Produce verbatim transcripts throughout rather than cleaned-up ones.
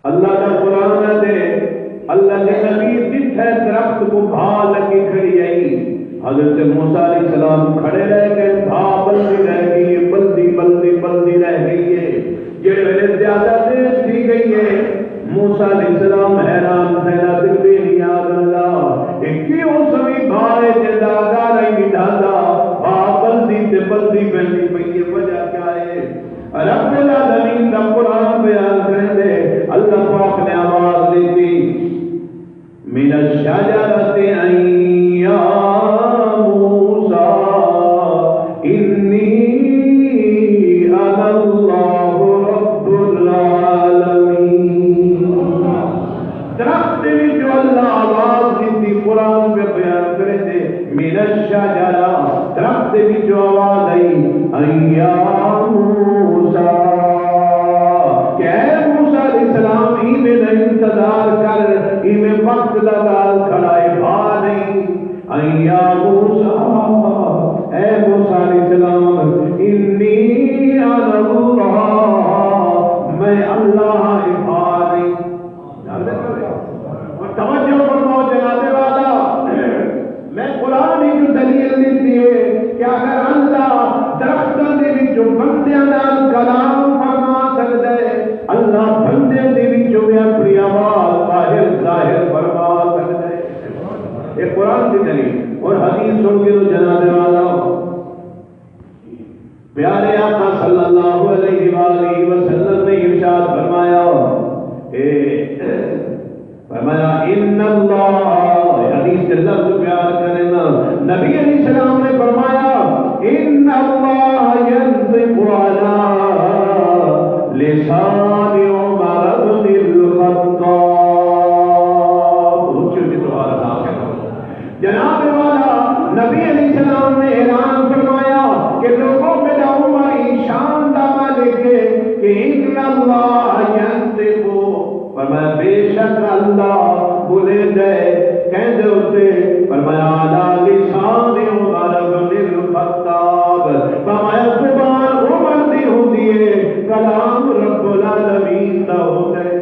اللہ دا قرآن ہے تے اللہ دے نبی ݙٹھے درخت کوں بھا لڳی کھڑی ہئی۔ حضرت موسیٰ علیہ السلام کھڑے رہ ڳئے، بھا بلدی رہ ڳئی ہے، بلدی، بلدی، بلدی رہ ڳئی ہے۔ جیڑھے ویلے زیادہ دیر تھی ڳئی ہے، موسیٰ علیہ السلام حیران تھئے، بے نیاز اللہ، اے کیہو سویں بھا ہے جیندا اگارا ہی نی ڈھہدا، بھا بلدی تے بلدی ویندی پئی ہے، وجہ کیا ہے؟ رب العالمین دا قرآن بیان کریندے، اللہ پاک نے آواز ݙتی، من الشجرۃ ان یا موسیٰ انی انا اللہ رب العالمین۔ درخت دے وچوں اللہ آواز ݙتی، قرآن پیا بیان کریندے، من الشجرۃ، درخت دے وچوں آواز آئی، ان یا موسیٰ، کہ اے موسیٰ علیہ السلام، ایویں دا انتظار کر، ایویں وقت دا ڳالھ کھڑا ہے، بھا نہیں۔ ان یا موسیٰ، اے موسیٰ علیہ السلام، انی انا اللہ، میں اللہ ہاں، بھا نہیں۔ ہن توجہ فرماؤ جناب والا، میں قرآن وچ دلیل ݙتی ہے کہ اگر اللہ درختاں دے وچوں بندیاں نال کلام فرما سڳدا ہے، اللہ بندیاں دے وچوں وی اپݨی آواز باہر ظاہر فرما سڳدا ہے۔ یہ قرآن دی دلیل اور حدیث سن کے تو جناب والا، پیارے آقا صلی اللہ علیہ وآلہ وسلم نے ارشاد فرمایا، اے فرمایا، ان اللہ، حدیث کے لفظ پیار کرنا، نبی علیہ السلام نے فرمایا، ان اللہ ینطق علی لسان عمر بن الخطاب۔ اچھی اچھی سبحان اللہ کہو۔ جناب والا، نبی علیہ السلام نے اعلان فرمایا کہ لوگوں، میرا عمر ای شان دا مالک ہے کہ ان اللہ ینطق، فرمایا بے شک اللہ بولیندے، کہندے اتے، فرمایا علی لسان عمر بن الخطاب، فرمایا زبان عمر دی ہوندی ہے، کلام رب العالمین دا ہوندا ہے۔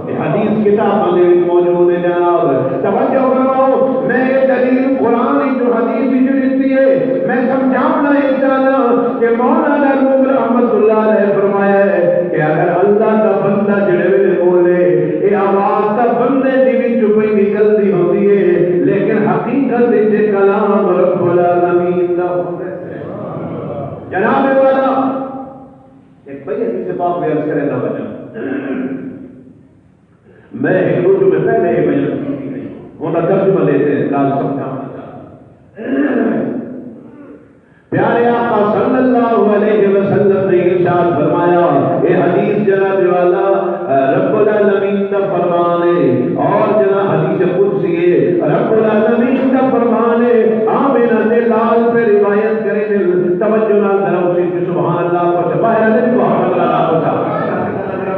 یہ حدیث کتاباں دے وچ موجود ہے جناب۔ توجہ فرماؤ، میں یہ دلیل قرآن وچ، حدیث وچ ݙتی ہے۔ میں سمجھاوݨا یہ چاہنا کہ مولانا روم رحمت اللہ علیہ فرمایا ہے کہ اگر اللہ دا بندہ جڑے ویلے بولے، یہ آواز تاں بندے دی وچ پئی نکلدی ہوندی ہے، لیکن حقیقت وچ کلام رب العالمین دا ہوندا ہے۔ جناب والا، ایک بھائی حدیث پاک بیان کرے نہ وجہ۔ میں ہک رجوع میں پہلے یہ بیان کیتی ہے، انہاں ترجمہ لیتے ہیں، ڳالھ سمجھاوݨا چاہتا۔ پیارے آقا صلی اللہ علیہ وسلم نے ارشاد فرمایا، یہ حدیث جناب والا، رب العالمین دا فرمان ہے، اور جناب حدیث قدسی ہے، رب العالمین دا فرمان ہے۔ آمنہ دے لال پہ روایت کرے نے، توجہ نال ذرا اسی سبحان اللہ کو چھپا ہے، محمد اللہ کو چھپا۔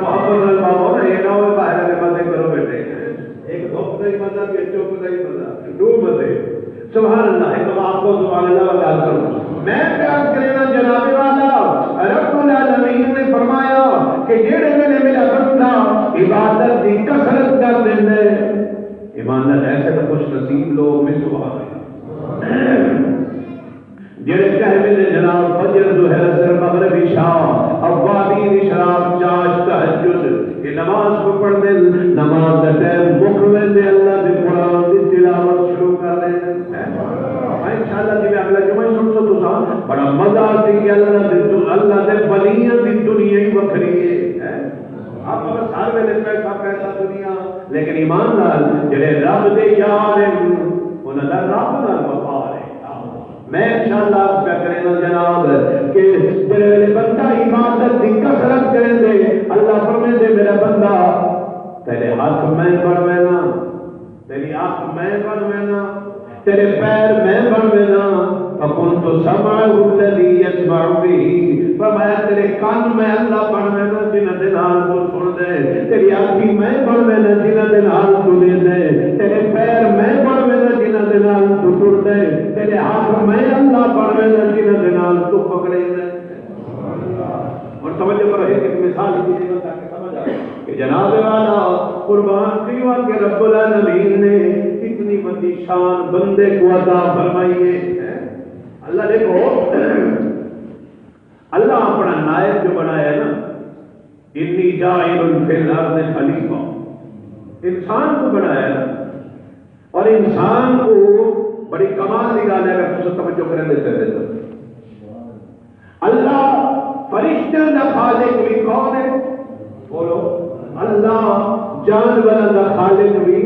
محبت نال بابا نا، یہ نہ ہوئے باہر والے مزے کرو بیٹے۔ ایک دھوپ دا ہی مزہ، ایک چوک دا ہی مزہ، دو مزے۔ سبحان اللہ، ایک بابا کو سبحان اللہ بتا کرو۔ میں پیار کرنا جناب والا، رب العالمین نے فرمایا کہ جیڑے ویلے میرا بندہ عبادت دی کثرت کر دیندے، ایمان نال ایسے تو خوش نصیب لوگ بھی سبحان اللہ۔ جڑے کہہ ویندے جناب فجر، ظہر، عصر، مغرب، عشاء، اوابین، اشراق، چاش، تہجد، یہ نماز کو پڑھ دے، نماز دا ٹائم مک ویندے، اللہ دے قرآن دی تلاوت شروع کر دے۔ میں انشاءاللہ جی میں اگلا جمعہ ہی سن سو تساں، بڑا مزہ آسی کہ اللہ دے، اللہ دے ولیاں دی دنیا ہی وکھری ہے۔ آپ بس ہر ویلے پیسہ، پیسہ، دنیا، لیکن ایمان نال جڑے رب دے یار ہیں، انہاں دا رب نال وقار ہے۔ میں انشاءاللہ عرض پیا کرینا جناب کہ جڑے ویلے بندہ عبادت دی کثرت کریندے، اللہ فرمیندے، میرا بندہ، تیرے ہتھ میں بݨوینا، تیری اکھ میں بݨوینا، تیرے پیر میں بݨوینا۔ فکنت سمعہ الذی یسمع بہ، فرمایا تیرے کن میں اللہ بݨوینا جنہاں دے نال تو سݨدے، تیری اکھیں میں بݨوینا جنہاں دے نال تو ݙیہدے، تیرے پیر میں بݨوینا جنہاں دے نال تو ٹردے، تیرے ہتھ میں اللہ بݨوینا جنہاں دے نال تو پکڑیندے۔ ہݨ توجہ کرو، ہک ہک مثال ہی ݙیواں تاکہ سمجھ آ ونڄے۔ جناب والا، قربان تھیوا کہ رب العالمین نے اتنی وڈی شان بندے کو عطا فرمائی ہے۔ اللہ، دیکھو، اللہ اپنا نائب جو بنایا ہے نا، "انی جاعل فی الارض خلیفہ"، انسان کو بنایا ہے نا، اور انسان کو بڑی کمال دی ڳالھ ہے، اگر تساں توجہ کریں دے چلے تو اللہ فرشتیاں دا خالق بھی کون ہے؟ بولو، اللہ جانوراں دا خالق بھی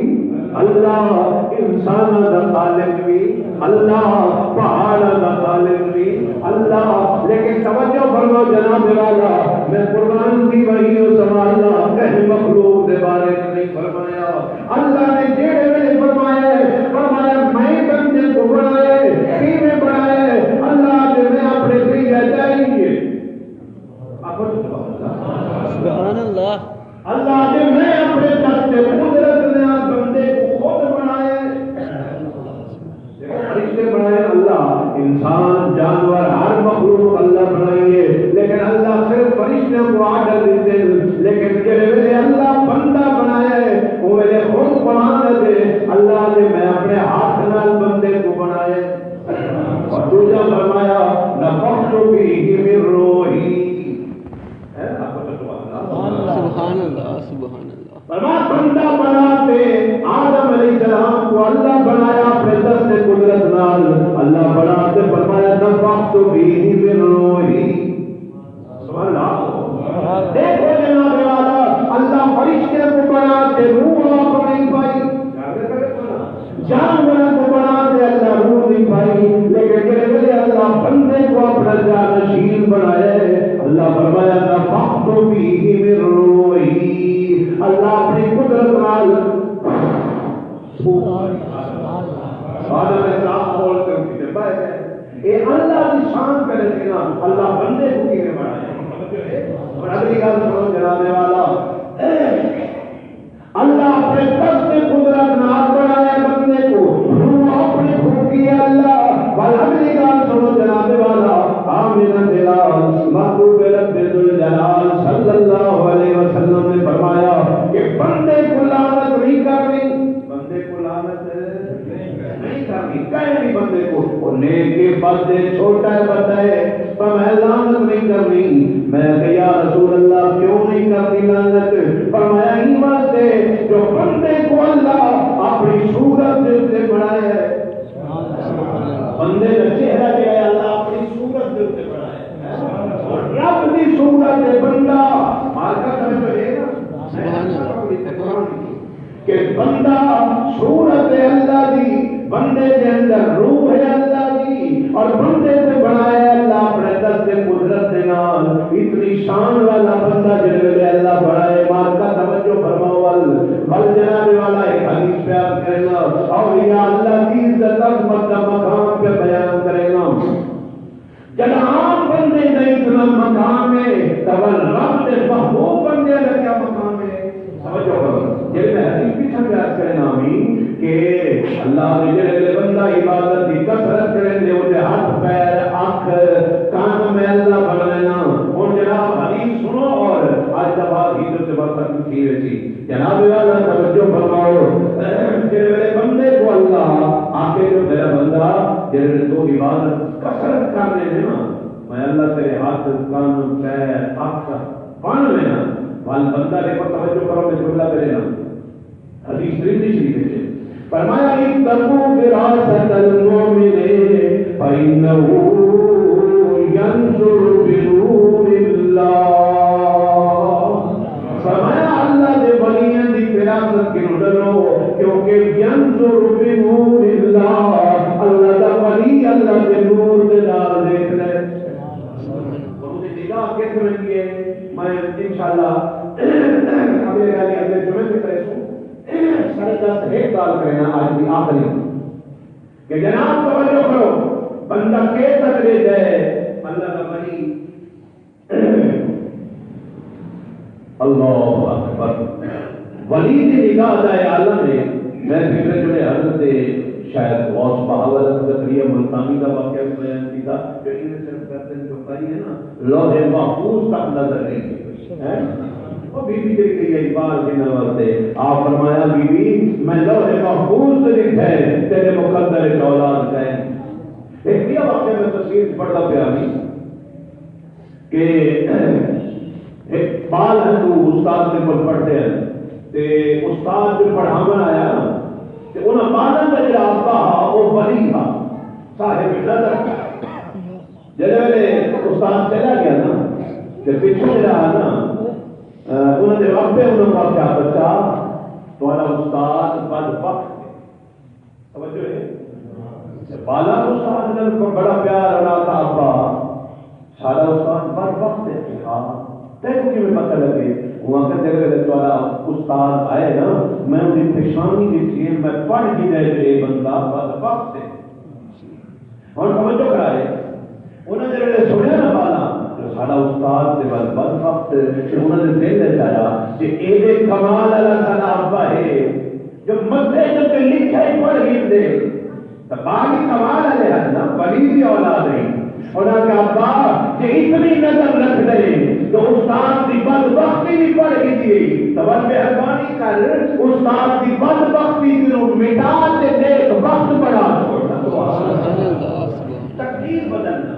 اللہ، انساناں دا خالق بھی اللہ، پہاڑاں دا خالق بھی اللہ۔ لیکن توجہ فرماؤ جناب والا، میں قربان دی وحی و سما اللہ کہیں مخلوق دے بارے وچ نہیں فرمایا۔ اللہ نے جیڑھے ویلے فرمایا ہے، فرمایا، "میں بندے کو بنایا ہے۔" کیویں بنایا ہے؟ اللہ آکھے، "میں اپنے پیچھے چاہیے۔" سبحان اللہ۔ اللہ آکھے، "میں اپنے دست قدرت نے بندے کو خود بنایا ہے۔" دیکھو، فرشتے بنائے اللہ، انسان، جانور، ہر مخلوق اللہ بنائی ہے، لیکن اللہ صرف فرشتیاں کو آرڈر ݙتے۔ لیکن جیڑھے ویلے اللہ بندہ بنایا ہے، او ویلے خود قرآن دے اللہ دے، "میں اپنے ہاتھ نال بندے کو بنایا ہے۔" اور دوجا فرمایا، "نفخت فیہ من روحی۔" ہے نا؟ سبحان اللہ، سبحان اللہ۔ فرمایا، بندہ بنا تے آدم علیہ السلام کو اللہ بنایا اپنے دست قدرت نال۔ اللہ بنا تے فرمایا، "نفخت فیہ من روحی۔" سبحان اللہ۔ دیکھو جناب والا، اللہ فرشتیاں کو بنا تے روح آپ نہیں پائی، جانوراں کو بنا تے اللہ روح نہیں پائی، لیکن جیڑھے ویلے اللہ بندے کو اپنا جانشین بنایا ہے، اللہ فرمایا، "نفخت فیہ من روحی۔" اللہ اپنی قدرت نال آدم علیہ السلام کھول کے اٹھی تے بہہ گئے۔ اے اللہ دی شان کرے سی نا، اللہ بندے کو کیویں بنایا۔ اور اگلی گل سنو جناب والا، اللہ اپنے دست قدرت نال بنایا بندے کو، روح اپنی پھونکی اللہ۔ بھلا اگلی گل سنو جناب والا، آمنہ دے نال محبوب رب ذوالجلال صلی اللہ علیہ وسلم نے فرمایا کہ بندے کو لعنت نہیں کرنی، بندے کو لعنت نہیں کرنی، کہیں بھی بندے کو، وہ نیک ہے، بد ہے، چھوٹا ہے، بڑا ہے، پر میں لعنت نہیں کرنی۔ میں کہ یا رسول اللہ، کیوں نہیں کرنی لعنت؟ فرمایا، ایں واسطے جو بندے کو اللہ اپنی صورت دے اتے بنایا ہے۔ بندے دا چہرہ جڑا ہے، اللہ اپنی صورت دے اتے بنایا ہے۔ اور رب دی صورت ہے بندہ، مالکا سمجھ تو ہے نا؟ سبحان اللہ۔ کہ بندہ صورت اللہ دی، بندے دے اندر روح ہے اللہ دی، اور بندے کو بنایا اللہ اپنے دست قدرت دے نال۔ اتنی شان والا بندہ جڑے ویلے اللہ بنائے، مالکا توجہ فرماؤ ول، ول جناب والا ایک حدیث پیار کرنا، اولیاء اللہ دی عزت عظمت دا مقام پہ بیان کرنا۔ جݙاں عام بندے دا اتنا مقام ہے، تاں ول رب دے محبوب بندے دا کیا مقام ہے؟ توجہ کرو۔ جیڑھے میں حدیث پچھاں پیش کرے نا وی کہ اللہ دے جیڑھے ویلے بندہ عبادت دی کثرت کرے تے اوندے ہتھ، پیر، اکھ، کن میں اللہ بݨائے نا۔ ہݨ جناب حدیث سݨو اور اڄ دا بعد ہی تے وقت ختم تھی ویسی۔ جناب والا توجہ فرماؤ، جیڑھے ویلے بندے کو اللہ آکھے جو میرا بندہ، جیڑھے ویلے تو عبادت کثرت کر رہے ہیں نا، میں اللہ تیرے ہتھ، کن، پیر، اکھ بݨ لینا۔ ول بندہ دیکھو، توجہ کرو، میں جملہ پڑھے نا، حدیث ترمذی شریف وچ ہے۔ فرمایا، "اتقوا فراسة المؤمن فإنه ينظر بنور الله۔" فرمایا، اللہ دے ولیاں دی فراست کنوں ݙرو، کیونکہ ینظر بنور اللہ، اللہ دا ولی اللہ دے نور دے نال ݙیکھدا ہے۔ اور اوندی نگاہ کتھ ویندی ہے؟ میں انشاءاللہ اگلے ڳالھ اگلے جمعے تے کریسوں۔ ساݙے دس ہک ڳالھ کرینا، اڄ دی آخری، کہ جناب توجہ کرو، بندہ کے تک لے جائے، اللہ دا ولی۔ اللہ اکبر۔ ولی دی نگاہ دا اے عالم ہے۔ میں فکر جو ہے حضرت شاید غوث بہاول زکریا ملتانی دا واقعہ بھی بیان کیتا کہ انہیں صرف گردن جو پائی ہے نا، لوح محفوظ تک نظر نہیں ہے۔ او بی بی جڑی گئی ہے بال گھنن واسطے، آپ فرمایا، بی بی، میں لوح محفوظ تے لکھا ہے، تیرے مقدر وچ اولاد کائے نہیں۔ ایک ٻیا واقعہ میں تفصیل وچ پڑھدا پیا ہاں کہ ایک ٻال ہن، او استاد دے کول پڑھدے ہن، تے استاد جو پڑھاوݨ آیا نا، تے انہاں ٻالاں دا جڑا ابا ہا، او ولی ہا، صاحب نظر۔ جیڑھے ویلے استاد چلا گیا نا، تے پچھوں جیڑھا ہے نا، اہ، انہاں دے ابے انہاں کوں آکھیا، بچہ، تہاݙا استاد بدبخت ہے۔ توجہ ہے؟ تے بالاں کوں استاد نال بڑا پیار، اولاد دا ابا، ساݙا استاد بدبخت ہے۔ ہا، تینوں کیویں پتہ لڳے؟ او آکھیا، جیڑھے ویلے تہاݙا استاد آئے نا، میں اوندی پیشانی ݙٹھی ہے، میں پڑھ گھدا ہے جو اے بندہ بدبخت ہے۔ ہݨ توجہ کرائے، انہاں جیڑھے سݨیا نا ٻالاں جو ساݙا استاد تے ول بدبخت، تے انہاں دے دل وچ آیا کہ ایݙے کمال والا ساݙا ابا ہے جو متھے دے اتے لکھے ہی پڑھ گھندے۔ تاں ٻال ہی کمال والے ہن نا، ولی دی اولاد ہئی۔ انہاں آکھیا، ابا، جے اتنی نظر رکھدے تو استاد دی بدبختی وی پڑھ گھدی ہئی، تاں ول مہربانی کر، استاد دی بدبختی کنوں مٹا تے نیک بخت بݨا چھوڑ۔ سبحان اللہ، سبحان اللہ۔ تقدیر بدلنا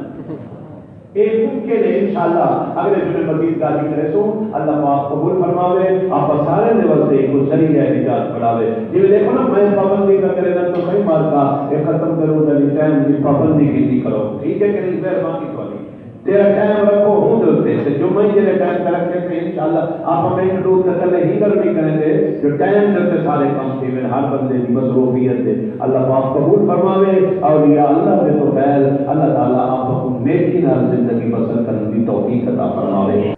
اے ممکن ہے، انشاءاللہ اگلے جمعے مزید گالھیں کریسوں۔ اللہ پاک قبول فرماوے، آپاں سارے دے واسطے ہک ذریعہ نجات بݨاوے۔ جیویں ݙیکھو نا، میں پابندی نہ کریناں تاں صحیح، مارکا اے ختم کروں، تاں ٹائم دی پابندی کیتی کرو، ٹھیک ہے کہ نہیں؟ مہربانی تہاݙی۔ تیرا ٹائم رکھو ہوں دے اتے، تے جمعہ ہی جیڑھے ٹائم تے رکھے تے انشاءاللہ آپاں منٹ ݙو تے تلے ہی گل نہیں کریں دے، جو ٹائم دے اتے سارے کم تھیون، ہر بندے دی مصروفیت ہے۔ اللہ پاک قبول فرماوے، اولیاء اللہ دے طفیل، اللہ تعالیٰ آپاں کوں نیکی نال زندگی بسر کرݨ دی توفیق عطا فرماوے۔